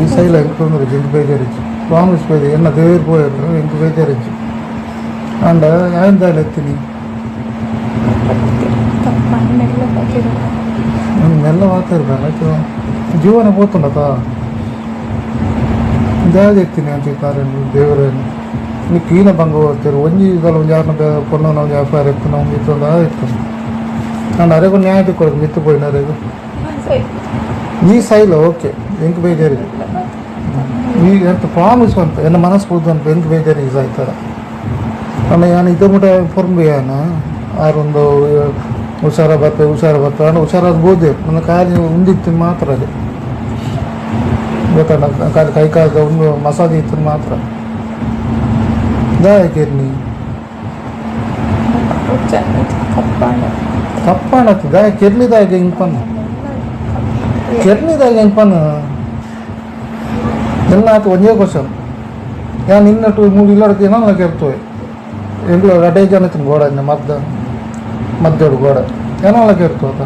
ಈ ಸೈಲ ಎಂಕ್ zinc ಬೇಜಾರಿಜ್ಜಿ promise ಬೇಜ ಎನ್ನ ದೇವರು ಪೋಯರು ಎಂಕ್ ಬೇಜಾರಿಜ್ಜಿ ಆಂಡ ಯಾನ್ ದಾಲ ಎತ್ತೀನಿ ಮೆಲ್ಲ ಮಾತಾಡ್ಬಾರ ಜೀವನ ಪೋತುಂಡತ ದಾದ ಎತ್ತೀನಿ ಅಂಚೆ ತಾರನ್ನು ದೇವರನ್ನು ನೀ ಕೀನ ಬಂಗ ಹೋಗ್ತೀರಿ ಒಂಜಿ ಇದಲ್ಲ ಒಂಜಿ ಯಾರನ್ನ ಪೊಣ್ಣನ ಒಂಜಿ ವ್ಯಾಪಾರ ಇತ್ತು ನಾವು ಇತ್ತು ಇತ್ತು ನಾನು ಅರೆಗೂ ನ್ಯಾಯ ತಿಕ್ಕೊಳಗೆ ಮಿತ್ತು ಪೋಯಿನ ಅರೆಗೂ ನೀ ಸೈಲ ಓಕೆ ಎಂಕ್ ಬೇಜಾರಿದೆ ನೀ ಎಂತ ಪ್ರಾಮಿಸ್ ಅಂತ ಎನ್ನ ಮನಸ್ಸು ಪೂರ್ತಿ ಅಂತ ಎಂಕ್ ಬೇಜಾರು is ಆಯ್ತಾರ ಅಣ್ಣ ಯಾನ್ ಇದ ಮುಟ ಪೊರ್ಂಬು ಯಾನ ಆರೊಂದು ಹುಷಾರ ಬತ್ತ ಹುಷಾರ ಬತ್ತ ಅಣ್ಣ ಹುಷಾರಾದ ಬೋದೆ ನನ್ನ ಕಾಲಿ ಉಂದಿತ್ತು ಮಾತ್ರ ಅದೇ ಗೊತ್ತಣ್ಣ ಕಾಲು ಕೈ ಕಾಲದ ಒಂದು ಮಸಾಜ್ ಇತ್ತು ಮಾತ್ರ ದಾಯಕಿರ್ನಿ ತಪ್ಪಾಣತ್ತು ದಾಯ ಕೆರ್ನಿದಾಗೆ ಹಿಂಗೆ ಪನ್ನ ಕೆರ್ನಿದಾಗೆ ಹೆಂಗೆ ಪನ್ನ ಎಲ್ಲ ಆತು ಒಂದೇ ಕ್ವಶನ್ ಯಾನ್ ನಿನ್ನಟು ಮೂರು ಇಲ್ಲಡ್ದು ಏನೋ ಕೆರ್ತವೆ ಎಂಗ್ಲ ರಡೇ ಜನ ತಿನ್ ಗೋಡ ಮದ್ದ ಮದ್ದೋಡು ಗೋಡ ಏನೋ ಕೆರ್ತು ಆತ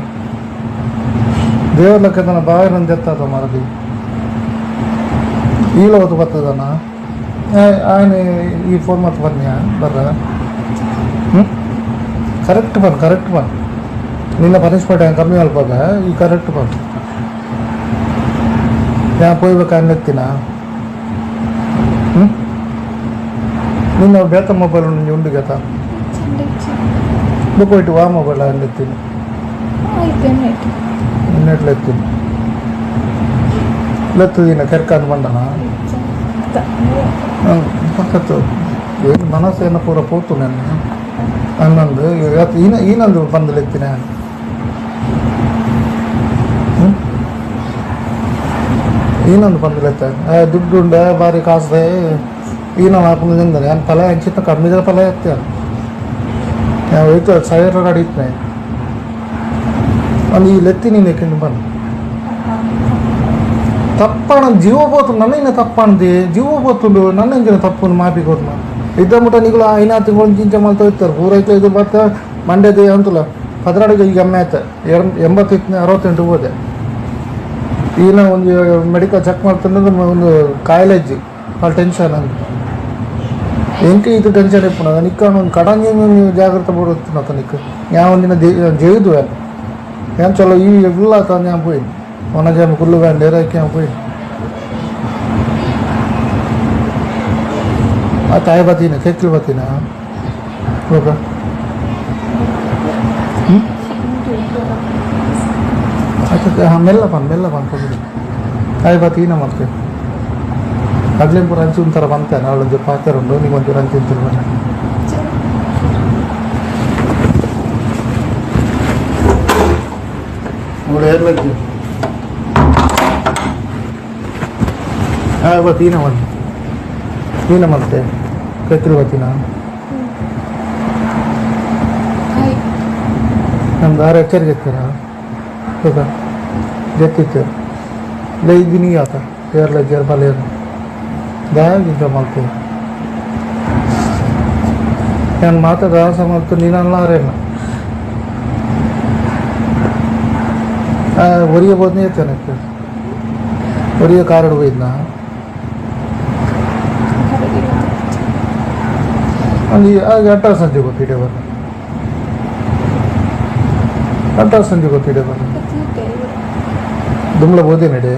ದೇವ್ರ ಲೆಕ್ಕದನ ಬಾವಿರಂದು ಎತ್ತಾತ ಮರದಿ ಈಲ ಹೊತ್ತು ಬರ್ತದನ ఆయన ಈ ಫೋನ್ ಮತ್ತೆ ಬನ್ನಿ ಬರ್ರ ಹ್ಞೂ ಕರೆಕ್ಟ್ ಬನ್ ಕರೆಕ್ಟ್ ಬನ್ ನಿನ್ನ ಪನಿಷ್ಮೆಂಟ್ ಕಮ್ಮಿ ಅಲ್ಪಾಗ ಈ ಕರೆಕ್ಟ್ ಬನ್ ಯಾ ಪೋಯ್ಬೇಕು ಎತ್ತಿನ ಹ್ಞೂ ನಿನ್ನ ಬೇತ ಮೊಬೈಲ್ ಉಂಡು ಉಂಡು ಗೇತ ಬುಕ್ ವಾ ಮೊಬೈಲ್ ಎತ್ತೀನಿ ನಿನ್ನೆಟ್ಲ ಎತ್ತೀನಿ ಲತ್ತದಿನ ಕೆರ್ಕಂದು ಬಂಡನ ಪಕ್ಕತ್ತು ಏನು ಮನಸ್ಸೇನ ಪೂರ ಪೋತು ನನ್ನ ಅನ್ನೊಂದು ಈನ ಈನೊಂದು ಬಂದು ಲೆತ್ತಿನ ಈನೊಂದು ಬಂದು ಲೆತ್ತ ದುಡ್ಡು ಉಂಡ ಬಾರಿ ಕಾಸು ಈನ ಹಾಕೊಂಡು ತಿಂದಾನೆ ನಾನು ಫಲ ಅಂಚಿತ್ತ ಕಮ್ಮಿದ ಫಲ ಎತ್ತ ಹೋಯ್ತು ಸಾವಿರ ಗಾಡಿ ಇತ್ತು ಒಂದು ಈ ಲೆತ್ತಿ ನೀನು ಎಕ್ಕಿಂದು ಬಂದು ತಪ್ಪಣ ಜೀವ ಪೋತು ನನ್ನ ತಪ್ಪಂದು ಜೀವ ಪೋತುಂಡು ನನ್ನ ಎಂಚಿನ ತಪ್ಪು ಮಾಪಿ ಕೊರ್ನ ಇದ್ದ ಮುಟ ನಿಗುಲು ಐನಾ ತಿಂಗಳು ಚಿಂಚ ಮಲ್ತ ಇತ್ತಾರೆ ಪೂರೈತ ಇದು ಬತ್ತ ಮಂಡ್ಯದ ಅಂತಲ್ಲ ಪದ್ರಾಡಿಗೆ ಈಗ ಎಮ್ಮೆ ಆಯ್ತು 80 68 ಹೋದೆ ಈನ ಒಂದು ಮೆಡಿಕಲ್ ಚೆಕ್ ಮಾಡ್ತಂದ್ರೆ ಒಂದು ಕಾಯಿಲೆ ಇಜ್ಜಿ ಭಾಳ ಟೆನ್ಷನ್ ಅಂತ ಎಂಕೆ ಇದು ಟೆನ್ಷನ್ ಇಪ್ಪುನ ನಿಕ್ಕ ಒಂದು ಕಡಂಗಿ ಜಾಗ್ರತೆ ಬರುತ್ತ ನಿಕ್ಕ ಯಾ ಒಂದಿನ ಜೇದು ಏನ್ ಚಲೋ ಈ ಎಲ್ಲ ತಂದು ഞാൻ പോയി ಒಣಜಾಮ ಕುಲ್ಲು ಬೇಂಡೇರಕ್ಕೆ ഞാൻ പോയി ಆ ತಾಯಿ ಬತ್ತೀನ ಕೆಕ್ಲು ಬತ್ತೀನ ಓಕೆ ಹ್ಞೂ अच्छा ಹಾಂ ಮೆಲ್ಲ ಬನ್ ಮೆಲ್ಲ ಬನ್ ಕೊಡಿ ತಾಯಿ ಬತ್ತೀನ ಮತ್ತೆ ಅಗ್ಲೇಂ ಪೂರ ಅಂಚು ಒಂಥರ ಬಂತೆ ನಾಳೊಂದು ಪಾತ್ರ ಉಂಟು ನೀವು ಒಂಚೂರು ಅಂಚು ಅಂತೀರಿ ಬನ್ನಿ ನೋಡಿ ಏರ್ಲಜ್ಜಿ ಹಾಂ ಬತ್ತೀನ ಒಂದು ಈನ ಮತ್ತೆ ಕೆಕ್ಲು ಬತ್ತೀನ ನಮ್ದು ಆರು ಎಚ್ಚರಿಕೆ ಇರ್ತೀರ ಓಕೆ ಜೆತ್ತಿತ್ತು ಲೈದಿನಿ ಆತ ಏರ್ಲ ಜೇರ್ ಬಲೇನು ದಾಯ ಮಲ್ತೆ ನಾನು ಮಾತಾಡ ಆಸ ಮಲ್ತು ನೀನಲ್ಲ ಆರೇನ ಒರಿಯ ಬೋದ್ನೇ ಇರ್ತೇನೆ ಒರಿಯ ಕಾರಡು ಹೋಯ್ದನಾ ಅಲ್ಲಿ ಅಟ್ಟ ಸಂಜೆ ಗೊತ್ತಿಡೆ ಬರ ಅಟ್ಟ ಸಂಜೆ ಗೊತ್ತಿಡೆ ಬರ ದುಮ್ಲ ಬೋದೆ ನಡೆ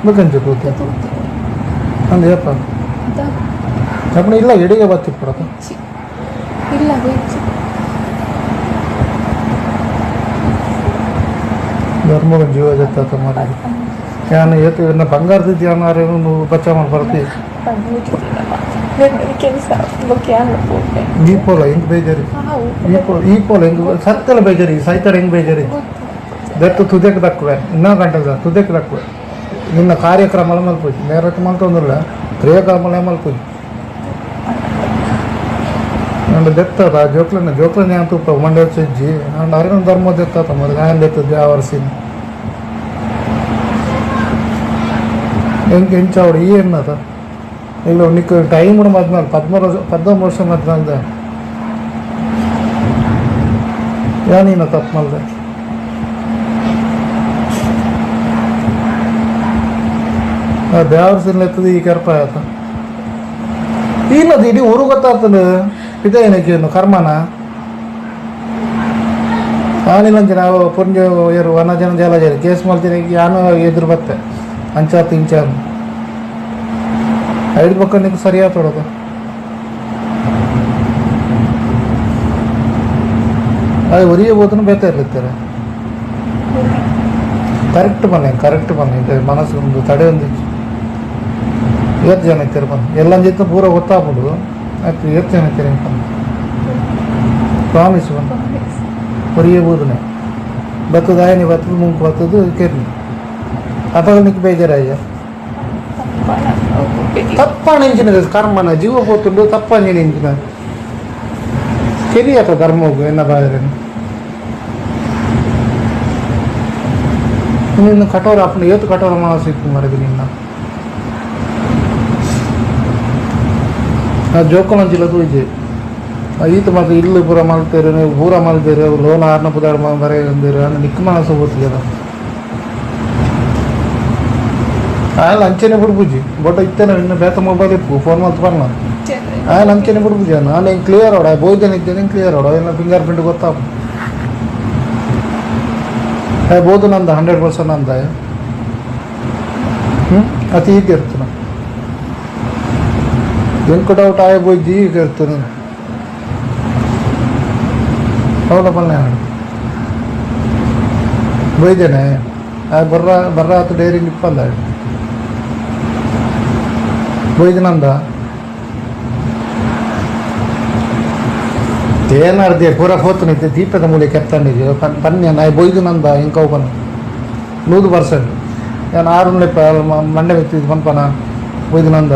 ಬೇಕಂಜೆ ಗೊತ್ತೆ ಅಂದು ಏಪ ಅಪ್ಪಣ ಇಲ್ಲ ಎಡೆಗೆ ಬತ್ತಿಪ್ಪಡತ ಇಲ್ಲ ಧರ್ಮದ ಜೀವ ಜತ್ತ ಮಾಡಿ ಯಾನು ಏತು ಇನ್ನ ಬಂಗಾರದಿದ್ದು ಯಾರು నువ్వు ಬಚ್ಚ ಮಾಡಿ ಬರ್ತಿ ಕೆಲಸ ಈ ಪೋಲ ಹೆಂಗ್ ಬೇಜಾರಿ ಈ ಪೋಲ ಈ ಪೋಲ ಹೆಂಗ್ ಸತ್ತಲ ಬೇಜಾರಿ ಸೈತಾರ ಹೆಂಗ್ ಬೇಜಾರಿ ದತ್ತು ತುದೆಕ್ ದಕ್ಕುವೆ ಇನ್ನೂ ಗಂಟೆ ತುದೆಕ್ ದಕ್ಕುವೆ ನಿನ್ನ ಕಾರ್ಯಕ್ರಮ ಮಲ್ಪುಜಿ ನೇರಕ್ಕೆ ಮಲ್ತೊಂದಿಲ್ಲ ಕ್ರಿಯಾಕರ್ಮ ಮಲ್ಪುಜಿ ನಂದು ದೆತ್ತದ ಜೋಕ್ಲನ ಜೋಕ್ಲನ ಯಾನ್ ತೂಪ ಮಂಡೆ ಚೆಜ್ಜಿ ಅಂಡ್ ಅರಿನ ಧರ್ಮ ದೆತ್ತ ಮೊದಲು ಆಯನ್ ದೆತ್ತದ ಯಾವ ವರ್ಷಿನ ಎಂಕ್ ಎಂಚಾವಡು ಈ ಎನ್ನದ ಇಲ್ಲ ನಿಕ್ ಟೈಮ್ ಕೂಡ ಮದ್ನಾಲ್ 13 14 ವರ್ಷ ಮದ್ನಾಲ್ದ ಯಾನೀನ ತಪ್ಪು ಮಲ್ದೆ ದೇವರ ಎತ್ತದ ಈ ಕೆರ್ಪ ಆಯ್ತ ಇನ್ನದು ಇಡೀ ಊರು ಗೊತ್ತಾಗ್ತದೆ. ಇದೇನಕ್ಕೆ ಕರ್ಮನ ಆನಿಲಂಚ ನಾವು ಪುಂಜ ಏರು ವನ ಜನ ಜಲ ಜನ ಕೇಸ್ ಮಲ್ತೀನಿ. ಯಾನು ಎದುರು ಬತ್ತೆ ಅಂಚಾತ್ ಇಂಚ ಐದು ಪಕ್ಕ ನಿಂಗೆ ಸರಿಯಾದ ತೊಡೋದು. ಅದು ಒರಿಯ ಹೋದನು ಬೇತ ಇರ್ಲಿತ್ತಾರೆ. ಕರೆಕ್ಟ್ ಬನ್ನಿ, ಕರೆಕ್ಟ್ ಬನ್ನಿ. ಇದು ಮನಸ್ಸು ಒಂದು ತಡೆ ಒಂದು ಏತ್ ಜನ ಇತ್ತೀರ ಬನ್ನಿ. ಎಲ್ಲ ಜೊತೆ ಪೂರ ಗೊತ್ತಾಗ್ಬಿಡು ಆಯ್ತು. ಏತ್ ಜನ ಇತ್ತೀರ ಬನ್ನಿ, ಪ್ರಾಮಿಸ್ ಬನ್ನಿ. ಒರಿಯ ಬೋಧನೆ ಬತ್ತದ ಆಯನಿ ಬತ್ತದ ಮುಂಕು ಬತ್ತದ ಕೇರ್ನಿ ಅಪಗ ನಿಕ್ ಬೇಜಾರಾಯ. ತಪ್ಪಾಣ ಇಂಚಿನ ಕರ್ಮನ ಜೀವ ಪೋತುಂಡು. ತಪ್ಪಾಂಜಿನ ಇಂಚಿನ ಕೆರಿಯತ ಧರ್ಮೋಗು ಎನ್ನ ಬಾಯರೇನು ನಿನ್ನ ಕಠೋರ ಅಪ್ಪನ ಏತು ಕಠೋರ ಮನಸ್ಸು ಇತ್ತು ಮರದು ನಿನ್ನ. ಆ ಜೋಕುಲಂಚಿಲ ತೂಜೆ ಈತ ಮಾತ್ರ ಇಲ್ಲು ಪೂರ ಮಲ್ತೇರು, ನೀವು ಪೂರ ಮಲ್ತೇರು. ಲೋನ್ ಆರ್ನ ಪುದಾರ್ ಬರೆ ಅಂದಿರು ಅಂದ್ ನಿಕ್ಕ ಮನಸ್ಸು ಪೋತಿಯದ. ಆಯಲ್ ಅಂಚೆನೆ ಬಿಡ್ಬುಜಿ ಬಟ್ ಇತ್ತೇನೆ ಇನ್ನು ಬೇತ ಮೊಬೈಲ್ ಇಪ್ಪು ಫೋನ್ ಮಲ್ತು ಬರ್ಲ. ಆಯಲ್ ಅಂಚೆನೆ ಬಿಡ್ಬುಜಿ. ನಾನು ಕ್ಲಿಯರ್ ಅವಡ ಬೋಯ್ದೇನೆ ಇದ್ದೇನೆ ಕ್ಲಿಯರ್ ಅವಡ. ಏನೋ ಫಿಂಗರ್ ಪ್ರಿಂಟ್ ಗೊತ್ತಾಪ ಬೋದು ನಂದ 100% ನಂದ. ಹ್ಞೂ ಅತಿ ಈಗ ಇರ್ತನ ಎಂಕು ಡೌಟ್ ಆಯ ಬೋಯ್ದಿ ಈಗ ಇರ್ತದೆ. ಹೌದಾ ಪಲ್ಲೆ ಬೊಯ್ದೇನೆ ಆ ಬರ್ರ ಬರ್ರ ಆತ ಡೈರಿ ನಿಪ್ಪಂದ ಬೊಯ್ದಿನಂದ ಏನಾರ್ದೆ ಪೂರ ಹೋತನಿದ್ದೆ ದೀಪದ ಮೂಲೆ ಕೆತ್ತಂಡಿಗೆ ಪನ್ಯ ನಾಯಿ ಬೊಯ್ದು ನಂದ ಇಂಕವು ಪನ್ 100%. ನಾನು ಆರು ಲೆಪ್ಪ ಮಂಡೆ ಮೆತ್ತಿದ್ದು ಪನ್ಪನ ಬೊಯ್ದು ನಂದ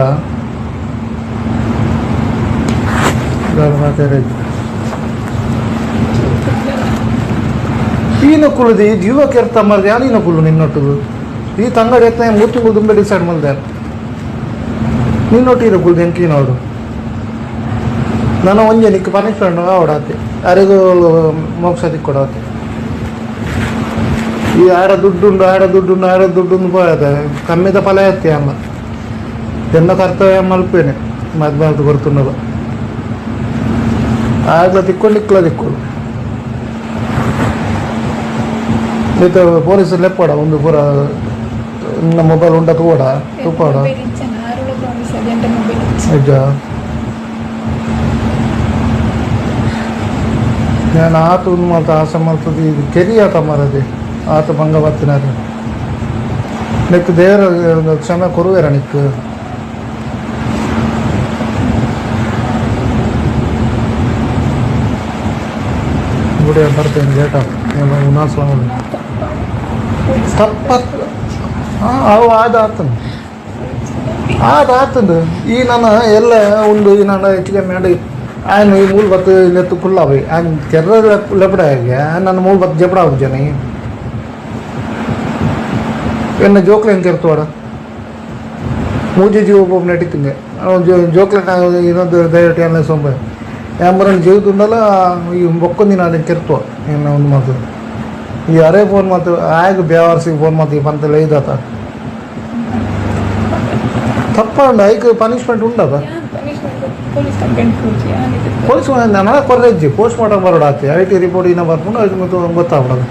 ಈನ ಕುಳ್ದಿ ಜೀವ ಕೆರ್ತ ಮರ್ದೆ. ಯಾನೀನ ಕುಳ್ಳು ನಿನ್ನೊಟ್ಟುದು ಈ ತಂಗಡಿ ಎತ್ತ ಮೂರು ತಿಂಗಳು ದುಂಬೆ ಡಿಸೈಡ್ ಮಲ್ದೆ ನಿನ್ನೊಟ್ಟು ಈನ ಕುಳ್ದು ಎಂಕಿ ನೋಡು. ನಾನು ಒಂಜೆ ನಿಕ್ ಪನಿಷ್ಮೆಂಟ್ ಆವಡಾತೆ ಅರೆಗೂ ಮೋಕ್ಷ ತಿಕ್ಕೊಡಾತೆ. ಈ ಆಡ ದುಡ್ಡುಂಡು ಆಡ ದುಡ್ಡುಂಡು ಆಡ ದುಡ್ಡುಂಡು ಪೋಯತೆ ಕಮ್ಮಿದ ಫಲ ಎತ್ತಿ ಅಮ್ಮ ಎನ್ನ ಕರ್ತವ್ಯ ಮಲ್ಪೇನೆ ಮದ್ಮಾಲ್ತು ಕೊಡ್ತುಂಡಲ್ಲ ಆಗಲ ತಿಕ್ಕೊಂಡು ಇಕ್ಕಲ ತಿಕ್ಕೊಡು. ಈತ ಪೊಲೀಸ್ ಲೆಪ್ಪಡ ಒಂದು ಪೂರ ನಿನ್ನ ಮೊಬೈಲ್ ಉಂಡ ತೂಡ ತೂಪಾಡ. ನಿಜ ನಾನು ಆತ ಒಂದು ಮಲ್ತ ಆಸೆ ಮಲ್ತದ ಇದು ಕೆರಿಯಾತ ಮರದೆ ಆತ ಭಂಗ ಬತ್ತಿನಾರ ನಿಕ್ ದೇವರ ಕ್ಷಮೆ ಕೊರುವೆರ ನಿಕ್ ಗುಡಿ ಬರ್ತೇನೆ ಲೇಟ್ ಉನ್ನಾಸ ತಪ್ಪ. ಹಾಂ ಅವು ಆದ ಆತನ ಆದ ಆತಂದು ಈ ನಾನು ಎಲ್ಲ ಉಂಡು. ಈ ನಾನು ಹೆಚ್ಚಿಗೆ ಮಾಡಿ ఆయన ಈ ಮೂಲ ಬತ್ತು ಇಲ್ಲೆತ್ತು ಕುಲ್ಲಾವೆ ఆయన ಕೆರ್ರ ಲೆಪಡ ನನ್ನ ಮೂಲ ಬತ್ತು ಜಪಡ ಜನ ಎನ್ನ ಜೋಕ್ಲೇನ್ ಕೆರ್ತವಾಡ ಮೂಜಿ ಜೀವ ಒಬ್ಬ ನಟಿತಿಂಗೆ ಜೋಕ್ಲೆ ಇನ್ನೊಂದು ದಯವಿಟ್ಟು ಎಲ್ಲ ಸೊಂಬ ಯಾಂಬರನ್ ಜೀವದುಂಡಲ ಈ ಬೊಕ್ಕೊಂದಿನ ಅದನ್ನು ಕೆರ್ತುವ ಎನ್ನ ಒಂದು ಮಾತು. ಈ ಅರೆ ಫೋನ್ ಮಾತು ಆಗ ಬೇವಾರ್ಸಿಗೆ ಫೋನ್ ಮಾತು ಈ ಪಂತಲ್ಲ ಇದಾತ ತಪ್ಪ ಐಕ್ ಪನಿಷ್ಮೆಂಟ್ ಉಂಡದ. ಪೊಲೀಸ್ ನನ್ನ ಕೊರ್ರೆಜ್ಜಿ ಪೋಸ್ಟ್ ಮಾರ್ಟಮ್ ಬರೋಡ ಆತೆ I T report ಇನ್ನ ಬರ್ಕೊಂಡು ಅದು ಮತ್ತು ಗೊತ್ತಾಗ್ಬಿಡೋದು.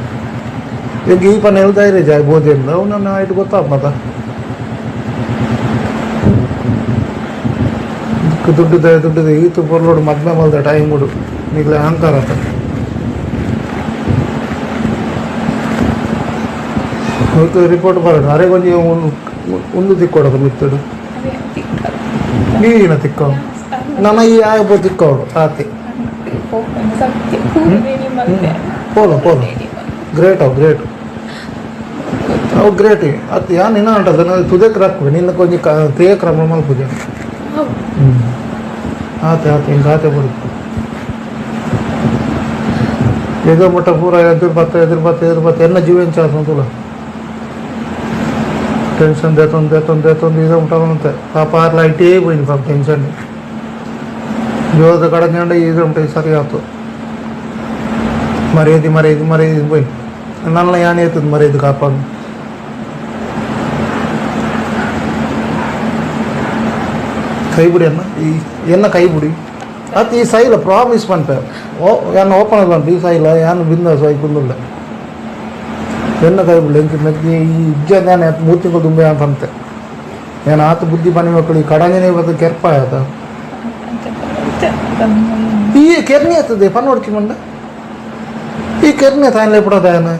ಈಗ ಈ ಪನ್ನ ಹೇಳ್ತಾ ಇರಿ ಜಾಯ್ ಬೋಧೆಯಿಂದ ಅವು ನನ್ನ ಐಟ್ ಗೊತ್ತಾಗ್ಮತ ದುಡ್ಡು ದುಡ್ಡು ಈತು ಬರ್ಲೋಡು ಮದ್ಮೆ ಮಲ್ದ ಟೈಮ್ ಬಿಡು ಈಗಲೇ ಅಹಂಕಾರ ಆತ. ರಿಪೋರ್ಟ್ ಬರೋಣ ಅರೆ ಕೊಂಚ ಒಂದು ತಿಕ್ಕೊಡೋದು ಮಿತ್ತಡು ನೀರಿನ ತಿಕ್ಕೋ ನನ್ನ ಈ ಆಗಬೋ ತಿಕ್ಕೋಡು ಆತೆ ಪೋಲು ಪೋಲು ಗ್ರೇಟ್ ಅವು ಗ್ರೇಟ್ ಅವು ಗ್ರೇಟ್ ಅತ್ ಯಾನ್ ನಿನ್ನ ಅಂಟದ ತುದಕ್ಕೆ ರಾಕ್ವೆ ನಿನ್ನ ಕೊಂಚ ಕ್ರಿಯಾಕ್ರಮ ಮಲ್ಪುಜೆ. ಹ್ಞೂ ಆತೆ ಆತೆ ಹಿಂಗೆ ಆತೆ ಬರುತ್ತೆ. ಎದುರು ಮಟ್ಟ ಪೂರ ಎದುರು ಬತ್ತ ಎದುರು ಬತ್ತ ಎದುರು ಬತ್ತ ಎನ್ನ ಜೀವ ಎಂಚ ತುಲ ಟೆನ್ಷನ್ ದೇತೊಂದು ದೇತೊಂದು ದೇತೊಂದು ಇದೇ ఉంటా ಪಾಪ ಆರ್ಲ ಐಟೇ పోయింది ಪಾಪ ಟೆನ್ಷನ್ ಜೋರದ ಕಡಂಜಂಡ ಇದು ఉంటాయి ಸರಿ ಆಯ್ತು ಮರ್ಯಾದೆ ಮರ್ಯಾದೆ ಮರ್ಯಾದೆ పోయి నల్ల యాన్ అవుతుంది మర్యాద కాపాడు. ಕೈ ಬುಡಿ ಅನ್ನ, ಈ ಎನ್ನ ಕೈ ಬುಡಿ ಅತ್. ಈ ಸೈಲ ಪ್ರಾಮಿಸ್ ಪನ್ಪೆ. ಓ, ಯಾನ್ ಓಪನ್ ಪನ್ಪೆ. ಈ ಸೈಲ ಯಾನ್ ಬಿಂದಾಸ್ ಆಯ್ ಕುಂದುಲ್ಲೆ. ಎನ್ನ ಕೈ ಬುಡ್ಲೆ. ಎಂಕ್ ಮೆಗ್ದಿ ಈ ಇಜ್ಜ. ಯಾನ್ 3 ತಿಂಗಳು ದುಂಬೆ ಯಾನ್ ಪಂತೆ. ಯಾನ್ ಆತ ಬುದ್ಧಿ ಪನಿ ಮಕ್ಕಳು. ಈ ಕಡಂಜನೆ ಬತ್ತ ಕೆರ್ಪ ಆತ. ಈ ಕೆರ್ನಿ ಆತದೆ ಪನ್ನೊಡ್ಚಿ ಮಂಡ. ಈ ಕೆರ್ನಿ ತಾಯಿನ ಲೆಪುಡದ ಯಾನ್.